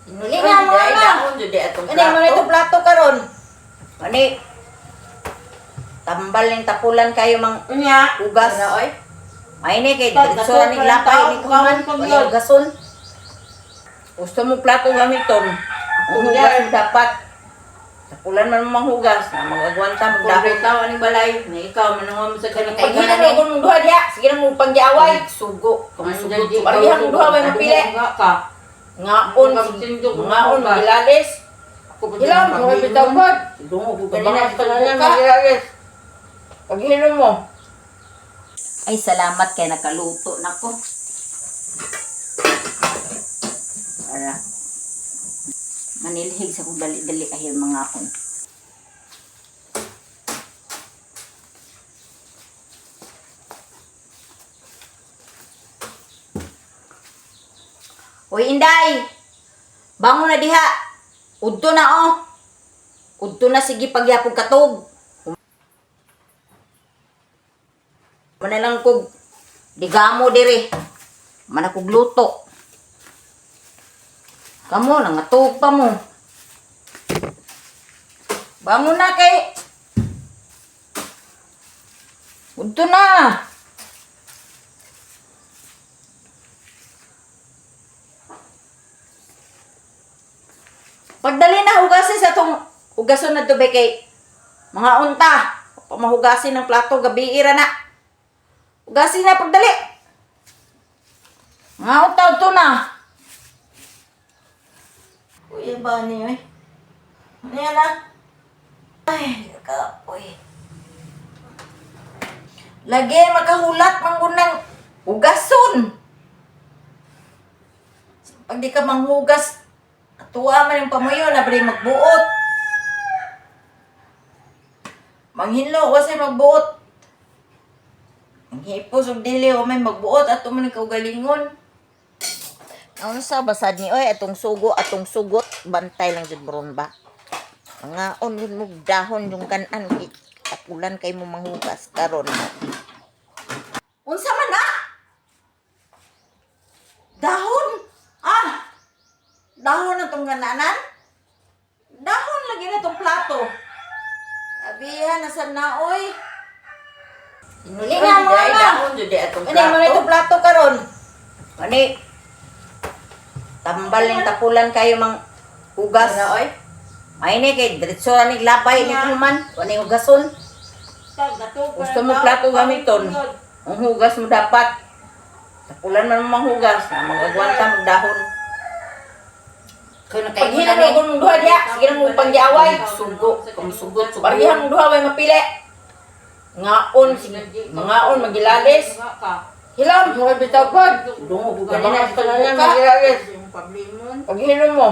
Dili na mga Ay, ma. dahon jud di atong Kani mo na plato. itong plato karon. Kani tambal ning tapulan kayo mang Unya. hugas. Ano, oy? May ni kay Pag diretso ni natukan lapay tao, ni kuman. kaon pag Wala yun. hugason. Gusto mo plato gamiton. Ang hugas mo dapat. Tapulan man mo manghugas, na mag-agwanta mo Kung dahon. tao aning balay, na ikaw manungon mo sa kanang Paghina mo kung duha diha, sige na mo panggiaway. Sugo, Kung sugo. Parehang duha may mapili. Ka. Ngaon, ngaon magilalis. Hilam, mga bitaw pod. Dungog ko ganina Kabangas ka na yan, ka. magilalis. Paghilom mo. Ay, salamat kay nakaluto na ko. Para manilhig sa kong dali-dali ay mga akon. Uy, Inday! Bangon na diha! Udto na oh! Udto na sige pagyapog katog. Mana lang kog digamo dire. Mana kog luto. Kamo nangatog pa mo. Bangon na kay. Udto na. Pagdali na hugasin sa tong hugason na tubig kay mga unta. Pamahugasin ng plato gabi ira na. Hugasin na pagdali. Mga unta udto na. Kuya ba niyo eh? Ano yan ah? Ay, kapoy. Lagi makahulat manggunang hugason. Pag di ka manghugas, tuwa man yung pamuyo na pwede magbuot. Manghinlo, wasay magbuot. Ang hipos og dili wa may magbuot ato man kaugalingon. Unsa basad ni oy atong sugo atong sugot bantay lang jud bron ba. Mangaon yun mo dahon yung kanan kay tapulan kay mo manghugas karon. Unsa man na? Dahon? Ah! Dahon na tong gananan? Dahon lagi na tong plato. Abihan, nasa na, oy. Dili na mga Ay, ma. dahon jud di atong Kani mo na plato. itong plato karon. Kani tambal ning tapulan kayo mang hugas. Ano, oy? May ni kay diretso ra ni lapay ni kuman, wala hugason. Gusto mo plato gamiton. Ang hugas mo dapat. Tapulan man mo manghugas, na mag-agwanta mo dahon. Paghina mo kung duha diha, sige na mo panggiaway. Sugo, kung sugot, sugo. Parehang duha may mapili. Ngaon, sige, ngaon magilalis. Hilam, Mga bitaw pod. Dungog ko ganina Kabangas ka na yan, ka. magilalis. Paghilom mo.